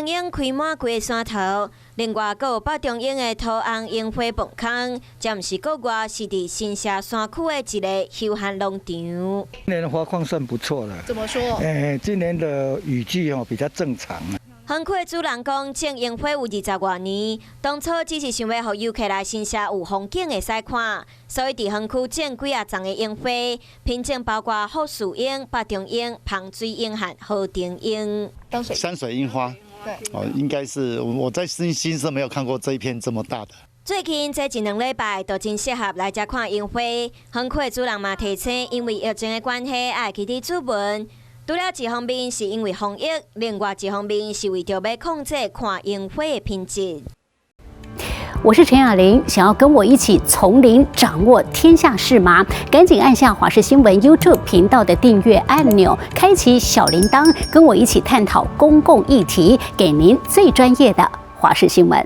櫻開滿規个山頭，另外閣有北中櫻的桃紅櫻花磅空，這毋是國外，是佇新社山區的一个休閒農場。今年的花況算不錯了。怎麼說？今年的雨季哦比較正常。園區的主人講，種櫻花有20外年，當初只是想欲予遊客來新社有風景會使看，所以佇園區種幾仔叢的櫻花，品種包括富士櫻、北中櫻、芳水櫻和和田櫻。山水櫻花，對，哦，應該是我在新社沒有看過這一片這麼大的。最近這一兩禮拜都真適合來遮看櫻花。園區的主人嘛提醒，因為疫情的關係，愛記得注文。除了一方面是因為防疫，另外一方面是為著欲控制看櫻花的品質。我是陳雅玲，想要跟我一起從零掌握天下事嗎？趕緊按下華視新聞 YouTube 頻道的訂閱按鈕，開啟小鈴鐺，跟我一起探討公共議題，給您最專業的華視新聞。